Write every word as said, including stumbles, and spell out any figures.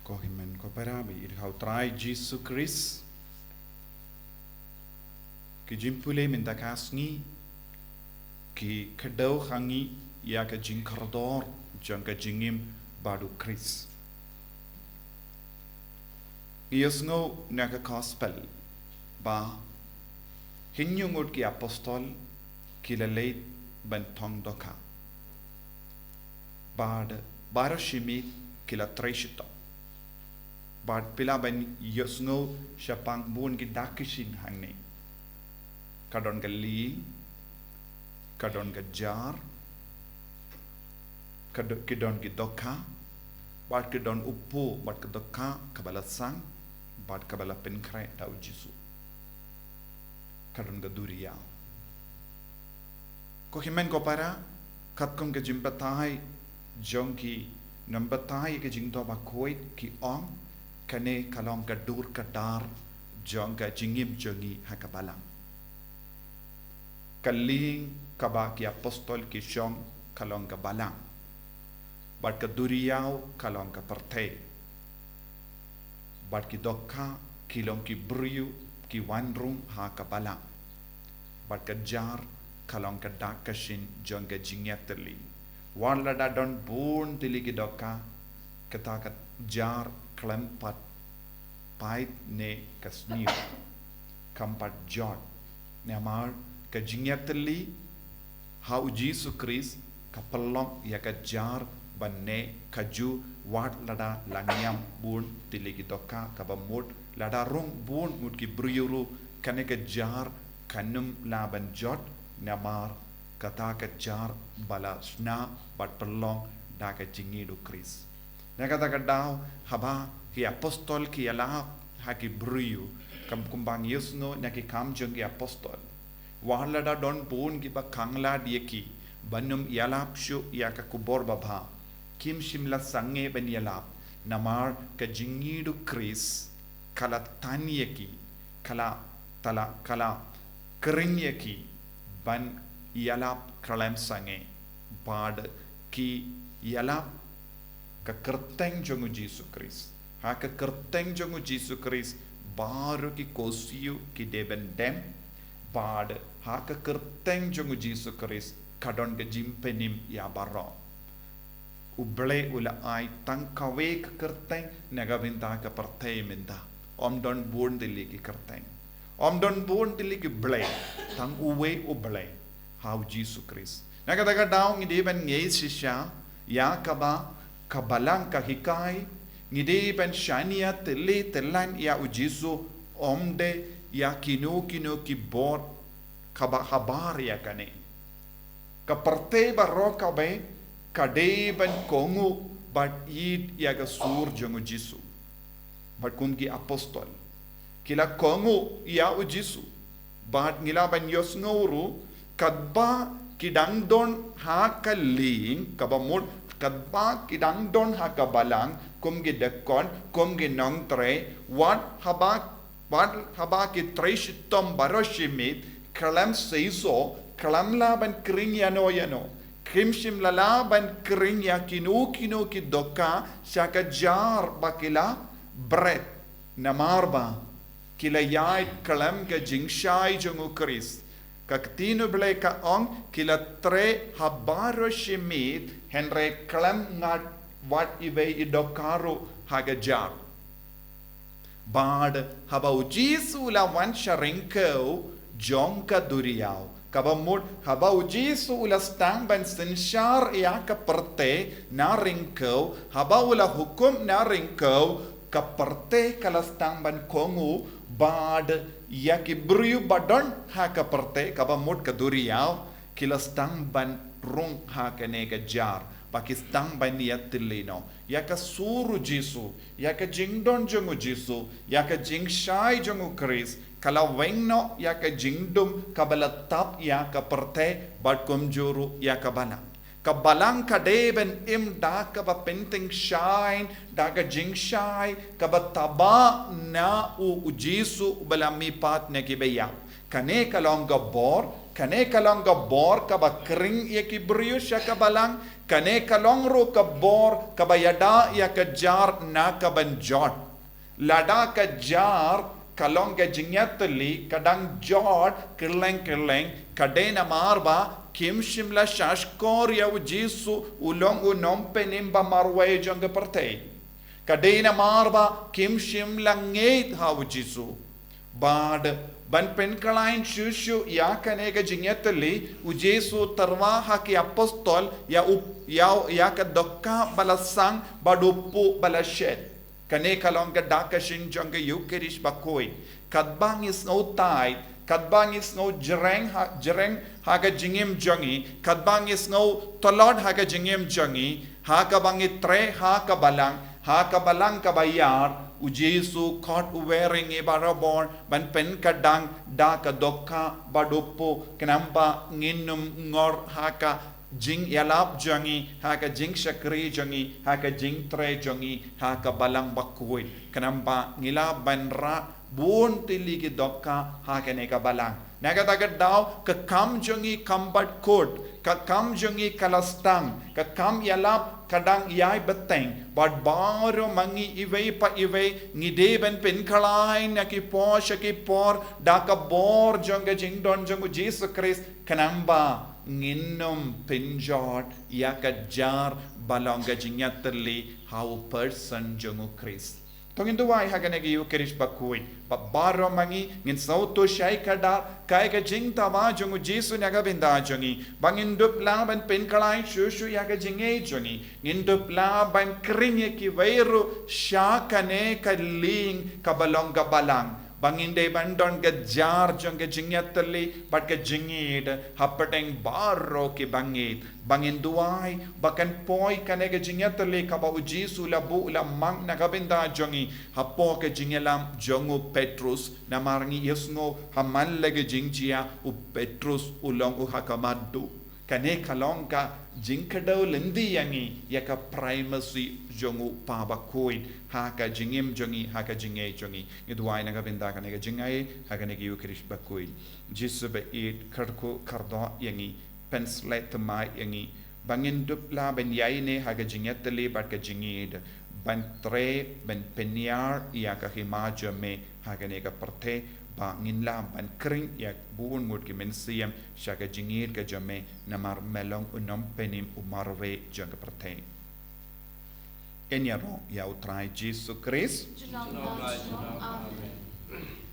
Ko hynmen ko para ba ïeit ha u Trai Jisu Khrist, ki jingpule mynta ka sngi ki kdew ha ngi ïa ka jingkordor jong ka jingim bad u Khrist. Ngi ïohsngew na ka gospel ba hynñiew ngut ki apostol ki la leit ban thong dohkha. Bad baroh shi miet ki la trei shitom. Bad phi lah ban ïohsngew shaphang bun ki dak ki shin hangne. Ka don ka lieng, ka don ka jar, ka do-, ki don ki dohkha, bad ki don u po bad ka dohkha kaba la sang bad kaba la pynkhreh da u Jisu. Ka don ka duriaw. Ko hynmen ko para, katkum ka jingbatai jong ki nongbatai ka jingthoh bakhuid ki ong, kane ka long ka dur ka dar jong ka jingim jong ngi ha ka balang. Ka lieng kaba ki apostol ki shong ka long ka balang. Bad ka duriaw ka long ka pyrthei. Bad ki dohkha ki long ki briew ki wan rung ha ka balang. Bad ka jar ka long ka dak ka shin jong ka jingïatylli. Wat lada don bun tylli ki dohkha, kata ka jar khlem pat pait ne ka sniew, kam pat jot. Namar ka jingïatylli ha u Jisu Khrist ka pynlong ïa ka jar ban neh kajuh wat lada la ngiam bun tylli ki dohkha, kaba mut lada rung bun ngut ki briew ruh, kane ka jar kan ym lah ban jot, namar kata ka jar ba la shna bad pynlong da ka jingïeit u Khrist. Na kata ka daw, haba ki apostol ki ïalap ha ki briew, kam kumba ngi ïohsngew na ki Kam jong ki Apostol, wat lada don bun kiba khanglad ïa ki ban ym ïalap shuh ïa ka khubor babha, kim shym la sangeh ban ïalap, namar ka jingïeit u Khrist ka la tan ïa ki, ka la, ka la, ka la khring ïa ki ban ïalap khlem sangeh. Bad ki ïalap ka kyrteng jong u Jisu Khrist. Ha ka kyrteng jong u Jisu Khrist baroh ki korsiew ki dei ban dem. Bad ha ka kyrteng jong u Jisu Khrist ka don ka jingpynim ïa baroh. U Blei u la ai tang kawei ka kyrteng na ka bynta ka pyrthei mynta. Ym don bun tylli ki kyrteng. Ym don bun tylli ki Blei. Tang uwei u Blei, ha u Jisu Khrist. Na kata ka daw ngi dei ban ngeit shisha ïa kaba ka Balang ka hikai, ngi dei ban shaniah tylli tyllan ïa u Jisu, ym dei ïa kino kino ki bor kaba habar ïa kane. Ka pyrthei baroh kawei ka dei ban kohnguh bad ïeit ïa ka sur jong u Jisu. Bad kum ki apostol ki la kohnguh ïa u Jisu. Bad ngi lah ban ïohsngew ruh, katba ki dang don ha ka lieng, kaba mut katba ki dang don ha ka balang kum ki diakon, kum ki nongtrei, wat haba, wat haba ki trei shitom baroh shi miet, khlem seisoh, khlem lah ban khring ïano ïano, kim shym la lah ban khring ïa kino kino ki dohkha sha ka jar ba ki la bret. Namar ba ki la ïaid khlem ka jingshai jong u Khrist. Ka ktien u Blei ka ong, ki la trei ha baroh shi miet, hynrei khlem ngat wat iwei i dohkha ruh ha ka jar. Bad haba u Jisu u la wan sha ryngkew jong ka duriaw, kaba mut haba u Jisu u la sdang ban synshar ïa ka pyrthei na ryngkew, haba u la hukum na ryngkew, ka pyrthei ka la sdang ban kohnguh, bad ïa ki briew ba don ha ka pyrthei, kaba mut ka duriaw, ki la sdang ban rung ha kane ka jar, ba ki sdang ban ïatylli noh ïa ka sur u Jisu, ïa ka jingdon jong u Jisu, ïa ka jingshai jong u Khrist, ka la weng noh ïa ka jingdum kaba la tap ïa ka pyrthei, bad kumjuh ruh ïa ka balang. Ka balang ka dei ban im da kaba pyntyngshaiñ da ka jingshai kaba taba na u, u Jisu uba la mihpat na ki baïap. Kane ka long ka bor, Kane ka long ka bor kaba khring ïa ki briew sha ka balang, kane ka long ruh ka bor kaba ïada ïa ka jar na ka ban jot. Lada ka jar ka long ka jingïatylli ka dang jot kylleng kylleng, ka dei namar ba kim shym la shahshkor ïa u Jisu u long u nongpynim ba marwei jong ka pyrthei. Ka dei namar ba kim shym la ngeit ha u Jisu. Bad ban pynkhlaiñ shuh shuh ïa kane ka jingïatylli, u Jisu u tyrwa ha ki apostol ïa u, ïa, ïa ka dohkha ba la sang bad u puh ba la shet. Kane ka long ka dak ka shynrang jong ka Ïukharist bakhuid. Katba ngi sngew tight, katba ngi sngew jreng ha, jreng ha ka jingim jong ngi, katba ngi sngew tlot ha ka jingim jong ngi, ha kaba ngi treh ha ka balang, ha ka balang kaba ïar, u Jisu u khot uwei ïa ngi barabor ban pynkdang da ka dohkha bad u puh, khnang ba ngin ym ngor ha ka jingïalap jong ngi, ha ka jingshakri jong ngi, ha ka jingtrei jong ngi ha ka balang bakhuid, khnang ba ngi lah ban rah bun tylli ki dohkha ha kane ka balang. Na kata ka daw ka kam jong ngi kam bat kut, ka kam jong ngi ka la sdang, ka kam ïalap ka dang ïai bteng, bad baroh ma ngi iwei pa iwei ngi dei ban pynkhlaiñ na ki por sha ki por da ka bor jong ka jingdon jong u Jisu Khrist, khnang ba ngin ym pynjot ïa ka jar ba long ka jingïatylli ha u person jong u Khrist. To ngin duwai ha kane ka Ïukharist bakhuid ba baroh ma ngi ngin sngewthuh shai kdar kaei ka jingdawa jong u Jisu na ka bynta jong ngi, ba ngin dup lah ban pynkhlaiñ shuh shuh ïa ka jingngeit jong ngi, ngin dup lah ban khring ïa kiwei ruh sha kane ka lieng kaba long ka balang, ba ngin dei ban don ka jar jong ka jingïatylli bad ka jingïeit hapdeng baroh ki bangeit. Ba ngin duwai ba kan poi kane ka jingïatylli kaba u Jisu u la buh u la mang na ka bynta jong ngi hapoh ka jingïalam jong u Petrus, namar ngi ïohsngew ha man la ka jingjia u Petrus u long u ha ka mat duh. Kane ka long ka jingkdew lynti ïa ngi ïa ka primacy jong u Kpa bakhuid ha ka jingim jong ngi, ha ka jingngeit jong ngi. Ngi duwai na ka bynta kane ka jingngeit ha kane ka Ïukharist bakhuid. Jisu baieit, kyrkhu kyrdoh ïa ngi, pynshlei thymmai ïa ngi ba ngin dup lah ban ïaineh ha ka jingïatylli bad ka jingïeit, ban trei ban pynïar ïa ka hima jong me ha kane ka pyrthei, ba ngin lah ban khring ïa bun ngut ki mynsiem sha ka jingïeit ka jong me, namar me long u nongpynim u marwei jong ka pyrthei. Ngin ïaroh ïa u Trai Jisu Khrist. Junom, junom. Amen.